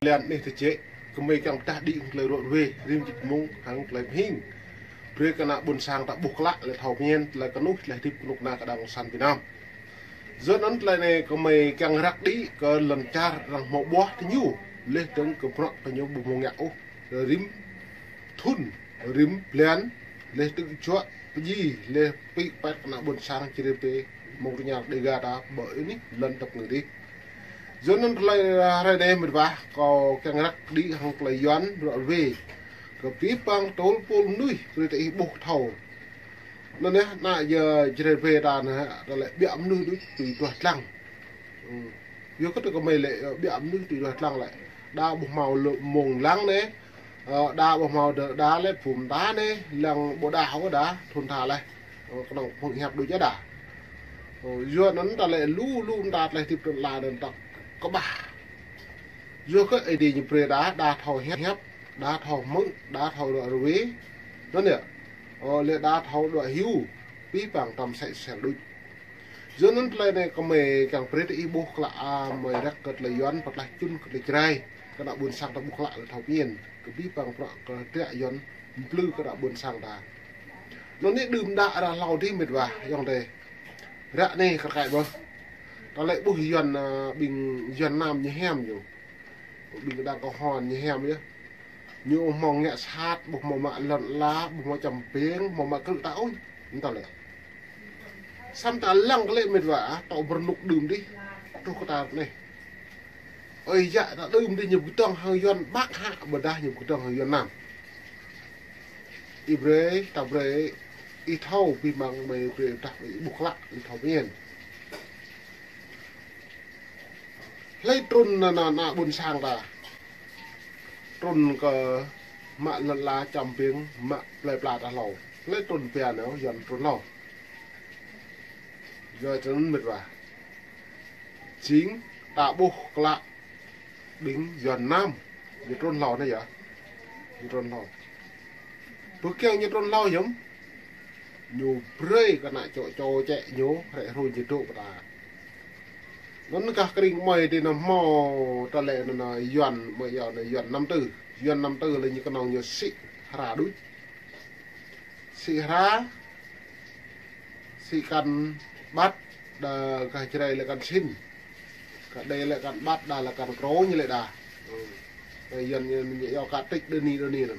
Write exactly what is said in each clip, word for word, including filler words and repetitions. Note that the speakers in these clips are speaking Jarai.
Blan anai tơčĕ, gơmơi kiăng pơdah đĭ hăng tơlơi ră ruai, rĭm čit mông hăng tơlơi pơhing. Brơi kơ ană ƀôn sang ta ƀuh klă, lĕ thâo pơñen, tơlơi kơnuih, tơlơi hơdip kơnuk kơna kơ Đảng Cộng sản Việt Nam. Yua anŭn tơlơi anai gơmơi kiăng răk đĭ kơ lŏn čar arăng hmâo ƀuah tơ ñu, laih dơ̆ng kơ bruă kơ ñu ƀu hmâo ngă ôh, rĭm thŭn, rĭm blan, laih tơ̆ juă pơjing, laih pĭ pĕt kơ ană ƀôn sang Jrai pĕ mơ̆ng rơñal Dega ta ƀơi anih lŏn tơpơngơ̆ adih. Yua anŭn tơlơi hrơi anai mĕt wa, kâo kiăng răk đĭ hăng tơlơi Yuan ră ruai kơ abih bang tơl pôl mơnuih, brơi tơ ih ƀuh thâo. Anŭn yơh, ană Jrai pĕ ta anai, ta lĕ ƀiă mơnuih đôč tui duah lăng. Yua kơ tơ gơmơi lĕ, ơ, ƀiă mơnuih tui duah lăng lĕ. Đa ƀu hmâo lơ mông lăng anai, ơ, đa ƀu hmâo đơ, đa lĕ phŭn ta anai, lăng ƀu đa hŏ đa, thŭn tha lĕ. Ơ, kơnơ̆ng phung hiăp đôč yơh đa. Ơ, yua anŭn ta lĕ lu, lu ta tơlơi hơdip tơl la anŭn ta kơƀah. Yua kơ Ơi Adai ñu brơi đa, đa thâo hiăp, đa thâo hmư̆, đa thâo ră ruai. Anŭn yơh. Ơ, lĕ đa thâo đuaĭ hyu, abih bang tơm sĕ sel đôč. Yua anŭn tơlơi anai gơmơi kiăng brơi tơ ih ƀuh klă, a, mơi răk kơ tơlơi Yuan pơtlaih čun kơ tơlơi Jrai. Kơ ană ƀôn sang ta ƀuh klă lĕ thâo pơñen. Kơ abih bang bruă kơ tơlơi Yuan mplư kơ ană ƀôn sang ta. Anŭn anai đưm đă ră hlâo adih mĕt wa, ayŏng adơi. Ră anai kar kaĭ ƀơh. Ta lĕ ƀuh Yuan, a, ƀing Yuan Nam ñu hiam ñu. Ƀing Đảng Cộng sản ñu hiam yơh. Ñu ƀu hmâo ngă sat, ƀu hmâo mă lŏn ala, ƀu hmâo čăm ping, ƀu hmâo mă krư̆ ta ôh. Anŭn ta lĕ. Samơ̆ ta lăng kơ lĕ mĕt wa, a, tŏ bơrơnŭk đưm adih. Truh kơ ta anai. Ơi yă ta đưm adih ñu pơkơdơ̆ng hăng Yuan Bắc hă, ƀôdah ñu pơkơdơ̆ng hăng Yuan Nam. Ih brơi, ta brơi, ih thâo, abih bang gơmơi brơi, ta ƀuh klă, ih thâo pơñen. Hlơi trŭn ană, ană, ană ƀôn sang ta. Trŭn kơ mă lŏn ala čăm ping, mă plơi pla ta hlâo. Hlơi trŭn pia nao, Yuan trŭn hlâo. Yua trŭn mĕt wa. Jing ta ƀuh klă ƀing Yuan Nam. Ñu trŭn hlâo anai yơh. Ñu trŭn hlâo. Ƀu kiăng ñu trŭn hlâo hiư̆m. Ñu brơi kơ ană čô čô čĕ ñu, hrĕ hrui ñu dŏ pơ ta. Anŭn kah kring mơi adih nao hmâo ta lĕ anŭn, anŭn Yuan, mơi yua anŭn Yuan Nam Tư. Yuan Nam Tư lĕ ñu kơnơ̆ng ñu sĭ hra đôč. Sĭ hra, sĭ kăn ƀăt, đa gah Jrai lĕ kăn sĭn. Kah Đê lĕ kăn ƀăt, đa lĕ kăn krô ñu lĕ đa. Ơ. Ơ, Yuan ñu, ñu yua kah tĭk đơ ni, đơ ni anŭn.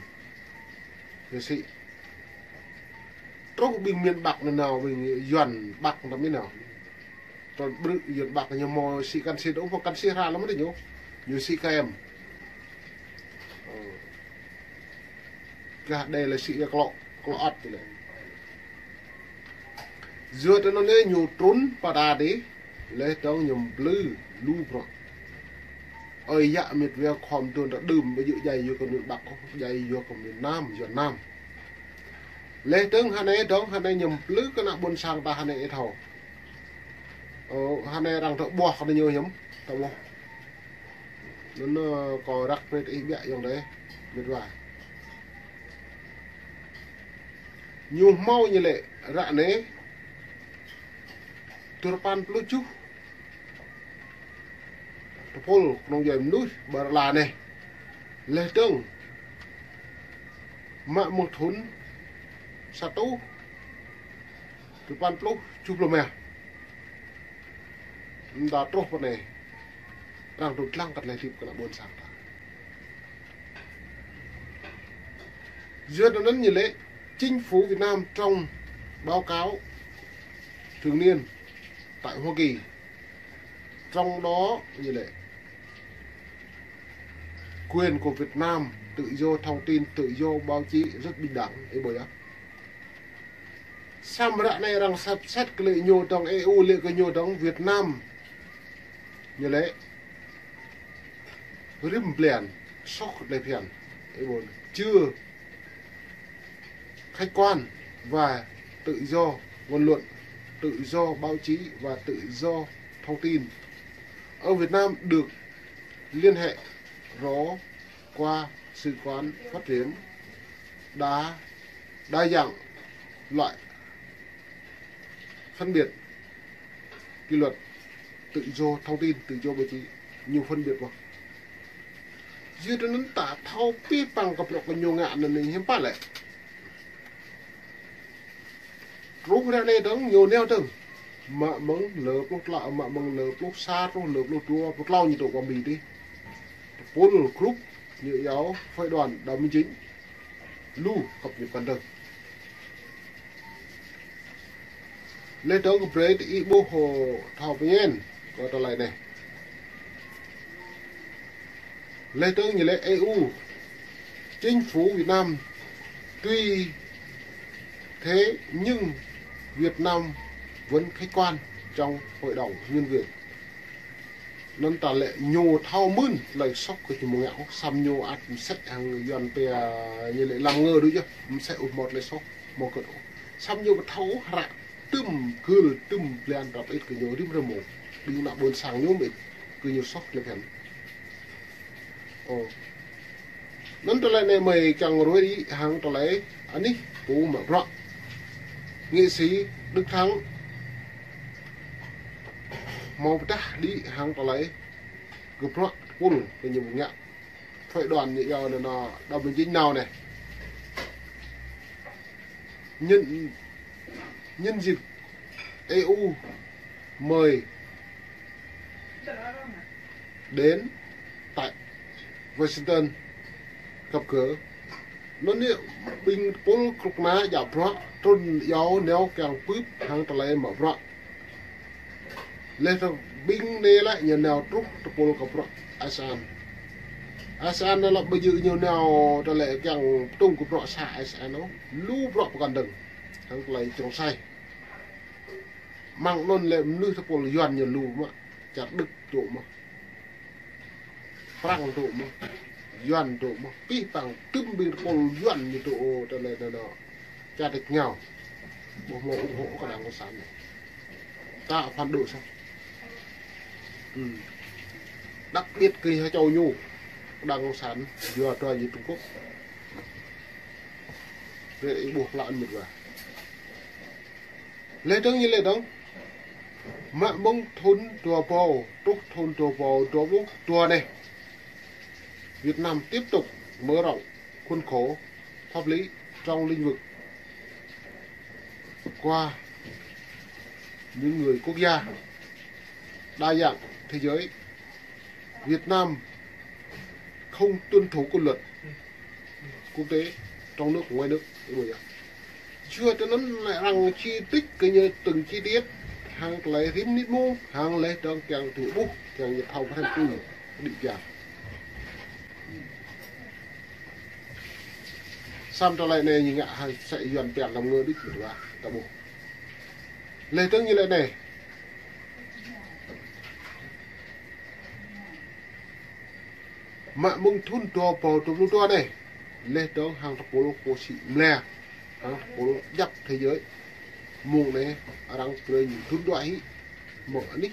Ñu sĭ. Truh ƀing miền Bắc anŭn nao, ƀing Yuan Bắc anŭn mơ̆n nao. Trŭn ƀrư̆ Yuan Bắc ñu hmâo sĭ kăn sĭn, ƀu hmâo kăn sĭ hra lăm adih ñu. Ñu sĭ kem. Ơ. Gah Đê lĕ sĭ klŏ, klŏ ăt lĕ. Yua tơ anŭn anai ñu trŭn pơ ta adih, laih dơ̆ng ñu mplư lu bruă. Ơi yă mĕt wa khŏm trŭn ta đưm, ƀu djơ̆ djai yua kơ miền Bắc ôh, djai yua kơ miền Nam, Yuan Nam. Laih dơ̆ng hơnai dơ̆ng, hơnai ñu mplư kơ ană ƀôn sang ta hơnai ih thâo. Ơ, hơnai arăng tơ ƀuah kơ ñu hiư̆m, ta ƀuh. Anŭn, ơ, kâo răk brơi tơ ih ƀiă ayŏng adơi, mĕt wa. Ñu hmâo ñu lĕ ră anai, duarơpăn pluh tơjuh tơpul kơnơ̆ng djuai mơnuih ƀơi lŏn ala anai. Laih dơ̆ng mă mơ̆ng thŭn sa rơtuh duarơpăn pluh tơjuh pluh rơma. Anŭn ta truh pơ anai. Arăng dŏ lăng kơ tơlơi hơdip kơ ană ƀôn sang ta. Yua anŭn ñu lĕ, chính phủ Việt Nam trong báo cáo thường niên tại Hoa Kỳ, trong đó ñu lĕ quyền của Việt Nam, tự do thông tin, tự do báo chí rất bình đẳng, ih ƀuh yơh. Samơ̆ ră anai arăng sĕt sĕt kơ lĕ ñu dơ̆ng E U lĕ kơ ñu dơ̆ng Việt Nam. Ñu lĕ rĭm blan soh kơ tơlơi phiăn. Ih ƀuh, chưa khách quan và tự do ngôn luận, tự do báo chí và tự do thông tin ở Việt Nam được liên hệ rõ qua sự quán phát triển đa, đa dạng loại phân biệt kỷ luật tự do thông tin, tự do báo chí, ñu phân biệt ƀơh. Yua tơ anŭn ta thâo pih păng kơ bruă kơ ñu ngă anŭn hiư̆m pă lĕ. Truh ră anai dơ̆ng ñu nao dơ̆ng. Mă mơ̆ng lơ pluh klâo, mă mơ̆ng lơ pluh sa truh lơ pluh dua, pluh klâo ñu dŏ pơ Mi dih. Tơpul grup ñu iâu phái đoàn Đào Minh Chính. Lu kăp ñu pơkŏn dơ̆ng. Laih dơ̆ng brơi tơ ih ƀuh hŏ thâo pơñen kơ tơlơi anai. Laih dơ̆ng ñu lĕ E U, chính phủ Việt Nam, tuy thế nhưng Việt Nam vẫn khách quan trong Hội đồng Nhân quyền. Anŭn ta lĕ ñu thâo mơ̆n tơlơi soh kơ ñu mơ̆ng ngă ôh, samơ̆ ñu ăt mơsĕ hăng Yuan pia ñu lĕ lăm ngơ đôč yơh, mơsĕ ôh hmâo tơlơi soh, hmâo kơt ôh. Samơ̆ ñu ƀu thâo ôh hră tŭm gơl tŭm blan rap ĭt kơ ñu rĭm rơmô. Ƀing ană ƀôn sang ñu mĭt kơ ñu soh tơlơi phiăn. Ơ. Anŭn tơlơi anai mơi kiăng ruai đĭ hăng tơlơi anih pô mă bruă. Nghị sĩ Đức Thắng hmâo pơdah đĭ hăng tơlơi kơ bruă tơpul kơ ñu ngă. Phái đoàn ñu iâu anŭn Đào Minh Chính nao anai. Nhân, nhân dịp E U mời đến tại Washington gặp gỡ. Anŭn yơh ƀing tơpul krŭk na djă bruă trŭn iâu nao kiăng bưp hăng tơlơi mă bruă. Laih dơ̆ng ƀing anai lĕ ñu nao truh tơpul kơ bruă ASEAN. ASEAN anŭn lĕ ƀu djơ̆ ñu nao tơlơi kiăng pơtŭng kơ bruă sa ASEAN ôh. Lu bruă pơkŏn dơ̆ng hăng tơlơi čơrŏng sai. Mơ̆ng anŭn lĕ mơnuih tơpul Yuan ñu lu mơ̆, čar Đức dŏ mơ̆. Prăng dŏ mơ̆, Yuan dŏ mơ̆, pih păng tŭm ƀing tơpul Yuan ñu dŏ tơlơi anŭn. Čar Đức ngao. Ƀu hmâo ủng hộ kơ Đảng Cộng sản anai. Ta phản đối sah. Ư. Đặc biệt kơ hơčâo ñu Đảng Cộng sản yua tơlơi Trung Quốc. Rĕ ih ƀuh klă mĭt wa. Laih dơ̆ng ñu laih dơ̆ng. Mă mơ̆ng thŭn dua rơbâo, truh thŭn dua rơbâo dua pluh dua anai. Việt Nam tiếp tục mở rộng khuôn khổ pháp lý trong lĩnh vực qua những người quốc gia đa dạng thế giới. Việt Nam không tuân thủ kỷ luật quốc tế trong nước, ngoài nước. Ơ, ƀu djơ̆. Yua tơ anŭn lĕ arăng chi tiết kơ ñu từng chi tiết, hăng tơlơi rĭm nit mông, hăng laih dơ̆ng kiăng tui ƀuh, kiăng ñu thâo pơhrăm tui đĭ pia. Samơ̆ tơlơi anai ñu ngă hăng sĕ Yuan pia lăm ngơ đĭ mơ̆ wa, ta ƀuh. Laih dơ̆ng ñu lĕ anai. Mă mơ̆ng thŭn dua rơbâo dua pluh dua anai, laih dơ̆ng hăng tơpul kơ sĭ mlĕ, hăng tơpul djăp thế giới. Mông anai arăng brơi ñu thŭn dua hĭ, mơ̆ng anih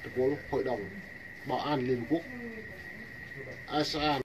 tơpul Hội đồng Bảo an Liên Hợp Quốc, ASEAN.